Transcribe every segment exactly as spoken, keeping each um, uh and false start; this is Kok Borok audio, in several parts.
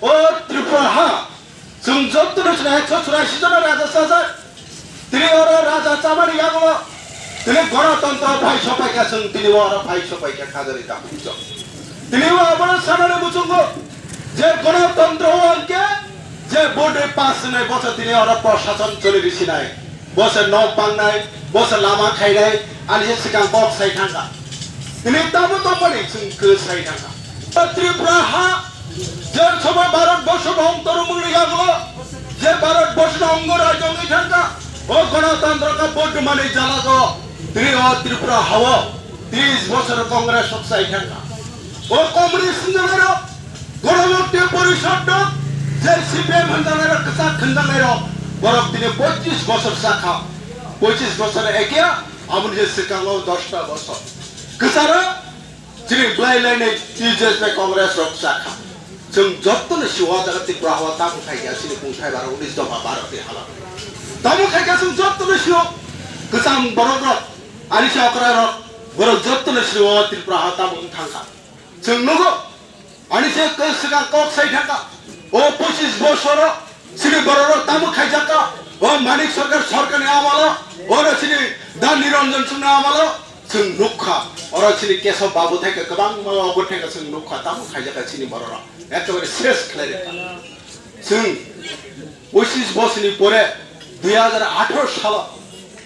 O Tripura ha, chwng jotono chwng ekso churashi jona raja chajak. Tini oro raja chamani yago tini gonotontro phai sopaikha, chwng tini oro phai sopaikha khajani takhuk chwng. Tini o abono sanani muchungo je gonotontro o hwnkhe je vote pass wngnai boso tini oro prosason choli risinai. Boso nok pangnai, boso lama khainai, ani se swkang kok sai thangkha. Tini tamo tongmani chwng khe sai thangkha. Tripura ha, je soba Bharat borsho bong torumungni yagulo, je Bharat borsho ongo rajyo wngwi thangkha, o gonotontro ka vote mani jalago, tini o Tripura hao tris bosor Congress rok sai thangkha. O communist wngnairok, Ganamukti Porishad rok, je C P M hwnjaknairok, kwchak hwnjaknairok, borok tini pochish bosor sakha. Pochish bosor ekya, aboni je swkango dosta bosor. Kwcharo, chini bwlai lainai T J S P Congress rok sakha. Chwng jotono sio o jaga Tripura hao tamo khaikha chini kungthai baro unis dopha baro tei hala. Tamo khaikha chwng jotono sio kwcham borok rok, ani se okra rok, borok jotono sio o Tripura hao tamo wng thangkha. Chwng nugo, ani se kok swkang kok sai thangkha. O pochish bosoro chini bororok tamo khaijakha. O Manik Sarkar Sarkarni amalo, oro chini Dan Niranjan Singni amalo chwng nukha. Oro chini Kesab Babu thaikha, kwbangma obo thaikha chwng nukha. Tamo khaijakha chini bororok. Ekebare ses khlai rikha. Chwng pochish bosni pore dui hajar atharo salo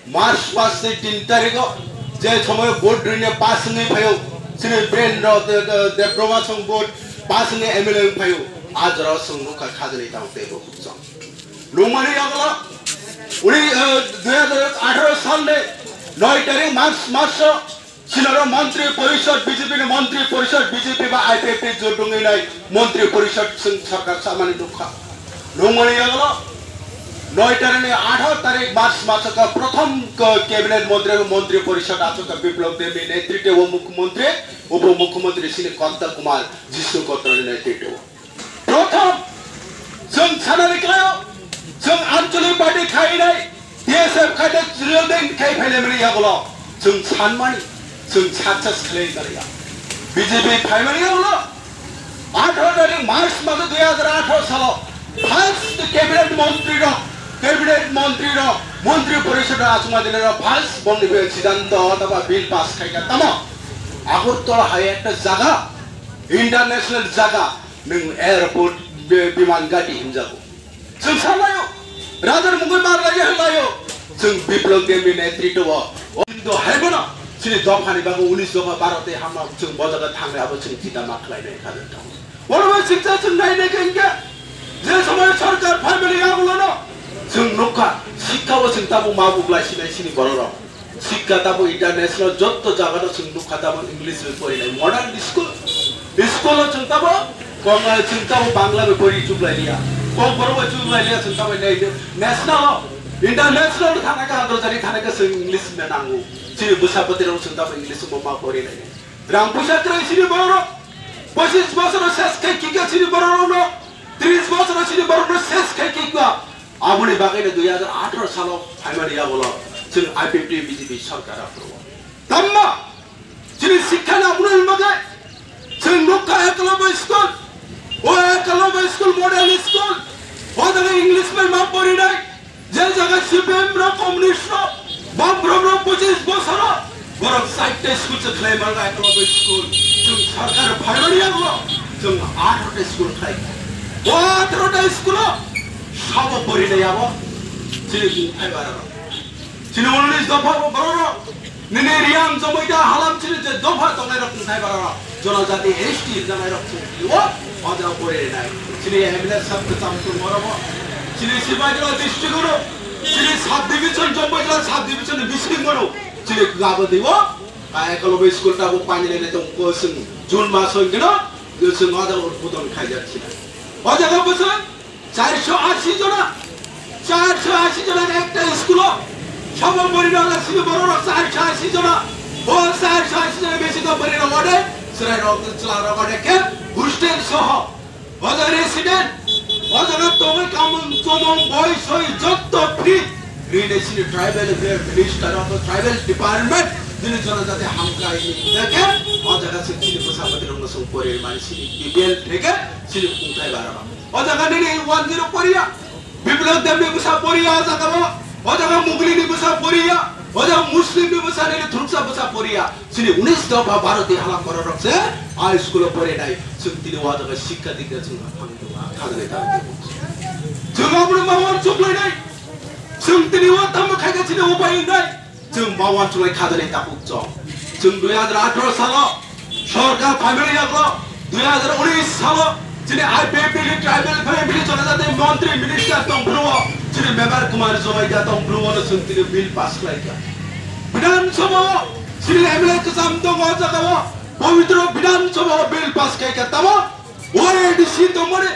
March mas ni tin tarikh o je somoy vote rwina pass wngwi phaio, chini Birendra De-, De-, Debbarma song vote pass wngwi M L A wng phaio, a jora o chwng nukha khajani tamo teibo chwng. Nungmani yagulo uni, eh, dui hajar atharo sal ni noi tarikh March mas o Sinaro Montri Porishod, B J P ni Montri Porishod, B J P ba I P F T jot wngwi nai Montri Porishod chwng sarkar chamani nukha. Nungmani yagulo noi tarikh ni atharo tarikh March maso ka prothom ka cabinet montri, Montri Porishod achukha Biplab Deb ni netritwo mukhyamantri, upo mukhyamantri sini Kanta Kumar Jishnu Katra ni netritwo. Prothom, chwng sanani khlaio, chwng Anchalik party khainai, T S F khainai, Chirilding khai phainai mani yagulo, chwng sanmani, chwng success khlai mani ya. B J P phaimani yagulo, atharo tarikh March maso dui hajar atharo salo, first cabinet montri rok, cabinet montri rok, montri porishod rok achukma dinai rok, first bongni bai siddhanto othoba bill pass khaikha tamo. Agartala hai ekta jaga, international jaga, nwng airport, bi-, biman gati hinjago. Chwng salaio, rajar mungwi marlaio hinlaio. Chwng Biplab Deb ni netritwo o, o do haibono, chini dophani bagwi unis dopha baro tei hama chwng bo jaga thangnai abo chwng chita ma khlainai kha jang thango. Oro bai chwngsa chwng nainai khe hinkhe, je somoy sarkar phaimani yagulono chwng nukha, sikha o chwng tabuk ma buklai sinai sini bororok. Sikha tamo international jotto jaga no chwng nukha tamo English bai porinai modern school. School o chwng tamo kok, chwng tamo Bangla bai pori chuklai liya. Kokborok bai chuklai liya chwng tamo nai national o, international thangna ka, antorjati thangna ka chwng English bai nango. Chini bwsa bwtwi rok chwng tamo English bo ma porinai. Rang puisa kwrwi chini borok. Pochish bosor o ses khai kikha chini borok no. Tris bosor o chini borok no ses khai kikha. Aboni bagwi no dui hajar atharo salo phaimani yagulo chwng I P F T B J P sarkar aphuru. Tamma chini sikha ni aphuru ni bagwi chwng nukha Ekalobya school, o Ekalobya school model school, o jaga English bai ma porinai, je jaga C P M rok, communist rok, bam rok, rok pochish bosor o, borok chaita school se khlai manga, Ekalobya school. Chwng sarkar phaimani yagulo chwng atharo ta school khlai. O atharo ta school o sabo porinai abo chini kung phai bara rok. Chini unis dopha bo borok rok. Nini Reang, Jamatia, Halam chini je dopha tongnai rok kung phai bara rok. Jonojati S T hinjanai rok chini o, o jaga porinai. Chini M L A sab kwcham tung oro bo. Chini Sibajala district o, chini sub division, Jambajala sub division ni bising mano. Chini gabadi o, a Ekalobya school ta bo pani le tong ko sing June mas o gino, yo sing o jaga udbodon khaijak chini. O jaga bwswk charso ashi jona, charso ashi jona ekta school o, sabo bwrwi rok chini borok rok charso ashi jona, o charso ashi jona besi to bwrwi rok ode, chwrai rok, chwla rok ode khe hostel soho. O jaga resident, o jaga tongwi kamung chumung boi soi jotto free. Rine chini tribal welfare minister of the tribal department, Chini jonojati hamkrai ni theke, o jaga se chini bwsa bwtwi rokno chwng pori mani chini B P L theke, chini khungthai barama. O jaga nini one zero poriya, Biplab Deb ni bwsa poriya o jaga o, o jaga Mugli ni bwsa poriya, o jaga Muslim ni bwsa nini thuruksa bwsa poriya. Chini unis dopha Bharati hala kororok se high school o pori nai, chwng tini o jaga sikha dikha chwng thangwi tongo, khajani thangwi tongo. Chwng obono ma uansuk lai nai, chwng tini o tamo khaikha chini upai wngnai. Chwng ma uansuk lai khajani takhuk chwng. Chwng dui hajar atharo salo sorkar phaimani yago, dui hajar unis salo chini I P F T ni tribal family jonojati montri minister tong phruo, chini Mebar Kumar Jamatia tong phruo no chwng tini bill pass khlaikha. Bidhan Sabha o chini M L A kwcham tongo o jaga o, Pabitra Bidhan Sabha o bill pass khaikha. Tamo O A D C tongmani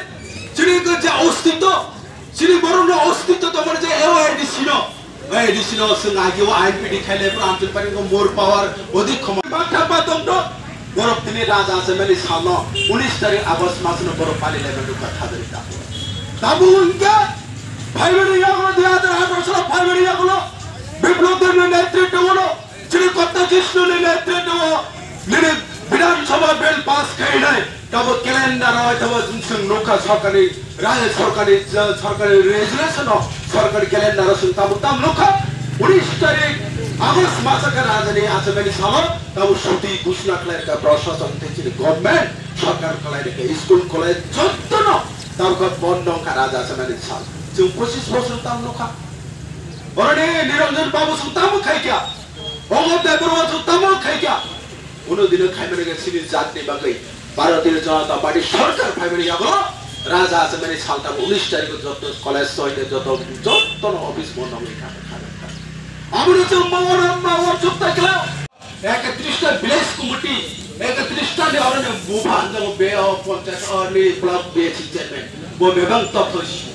chini kwchak ostitw, chini borokno ostitw tongmani je A D C no, A D C no chwng agi o I P D khaile phuru Amchai Pari ko more power, odik khoma. Bakha ba tongdo, borok tini raja se mani salno, unis tarik August mas no borok pali le mani ka thadari ta. Tabu unke, phaimani yagulo, dui hajar atharo salo phaimani yagulo, Biplab Deb ni netritwo no, chini Kotto Jishnu ni netritwo o nini Bidhan Sabha bill pass khainai, tabo calendar o, tabo chwng nukha sorkari, rajya sorkari, sorkari resolution o, sorkari calendar o chwng tabo tam nukha, unis tarik August masa khe rajani achomani salo, tabo suti ghoshona khlai rwkha, prashason tei chini government, sorkar khlai rwkha, school college jottono tabo khe bondo wngkha raja achomani sal. Chwng pochis bosor tam nukha. Oroni Niranjan Babu chwng tamo khaikha. Ogo Debbarma chwng tamo khaikha. Uno dino khaimani khe chini jatni bagwi Bharatiya Janata Party sorkar phaimani yago raja achomani sal tamo unis tarikh o joto college soite joto, jotono office bondo wngwi kha, kha, kha. Aboni chwng ma wana ma wan chukta khlao. Ekatris ta village committee, ekatris ta ni oroni bupha hanjago B O panchayat oroni block B S C chairman. Bo bebang tokhosi.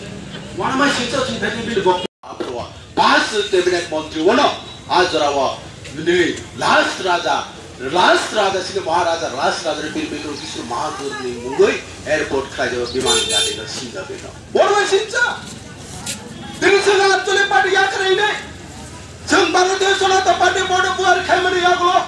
Wana mai singsa singthani bil bok. Aphro pas cabinet montri wano a jora o nini last raja, last raja sini Maharaja, last raja ni bir Bikram Kishore Bahadur ni mungwi airport khlai jago, biman gari no singa bino. Borok singsa. Tini singha actually party yakhrai nai. Chwng Bharatiya Janata Party bono buar khaimani yagulo.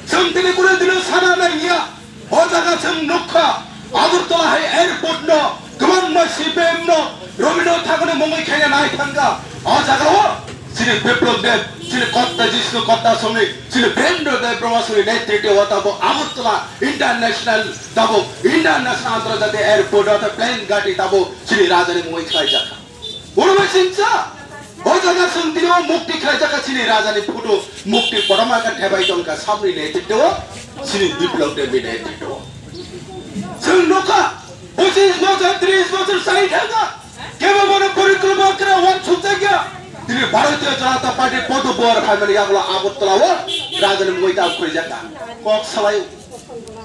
Chwng tini kunu dino sana nai ya. O jaga chwng nukha, Agartala hai airport no kwbangma C P M no Rabindranath Thakurni mungwi khaina nai thangkha. O jaga o chini Biplab Deb, chini Kotto Jishnu Kotto Swami, chini Birendra Debbarma Swami netritwo o tabuk Agartala International, tabuk International Antarjatiya Airport o plane gati tabuk chini rajani mungwi khlaijakha. Borok bai singsa, o jaga chwng tini o mukti khlaijak kha chini raja ni photo, mukti kotorma khe thebai tong kha samni netritwo, chini Biplab Deb ni netritwo. Chwng nukha, pochis bochor, tris bochor sai thangkha, kebo bono porikolpona kwrwi uansukjak ya. Tini Bharatiya Janata Party bodo buar phaimani yagulo Agartala o raja ni mungwi ta khwlaijak kha. Kok salai o.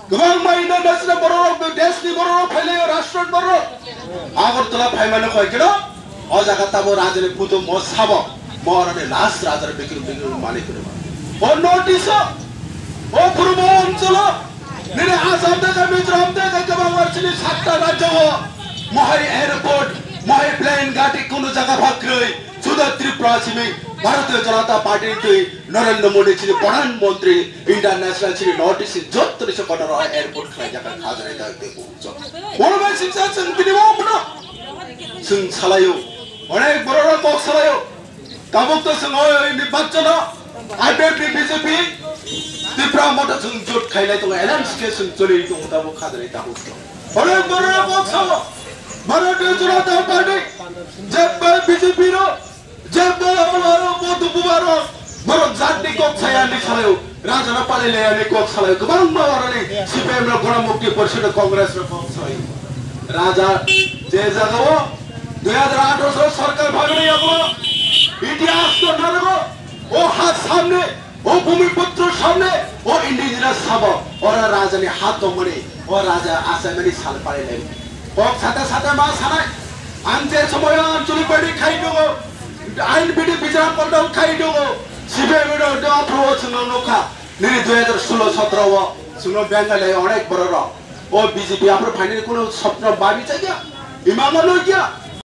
Kwbangma international bororok, deshni bororok phailaio, rashtroni bororok. Agartala phaimani koi keno, o jaga tamo rajani puto mo sabo, mo oroni last rajani bikir bikir mani kunu. O notice o, o purbo oncholo, nini Assam theke, Mizoram theke, kwbangma chini satta rajyo o, mohai airport, mohai plane gati kunu jaga phakrwi, suda Tripura simi, Bharatiya Janata Party twi, Narendra Modi chini Pradhan Mantri international chini North East ni jottoni se kotor o airport khlai jakha khajani dagde bo. Bono bai singsa chwng tini bo bono. Chwng salaio. Onek borok rok kok salaio. Tabuk to chwng oi oi ni bakchano. I P F T B J P Tipra Motha chwng jot khailai tongo. Alliance khe chwng choli tongo tabuk khajani tabuk. Onek borok rok kok sao. Bharatiya Janata Party. Jebba B J P rok. Je borok aro bo dubu aro borok jatni kok saya ni salayo, rajana pali laya ni kok salayo, kwbangma oroni C P M rok, Gona Mukti Porishad, Congress rok kok salayo. Raja je jagao dui hajar atharo salo sarkar bhagni yago itihas to narago, o ha samne, o bhumiputro samne, o indigenous sabo, ora rajani ha tongmani, o raja achaimani sal pali lai. Kok sata sata ma sanai. Ang je somoyo Anchalik Party khai tongo, I N P T bichara pandal khai tongo, C P M do do aphro o chwngno nukha. Nini dui hajar solo sotro o chwngno Bengali onek borok rok. O B J P aphro phainani kuno sopno babi chaya. Imama loiya.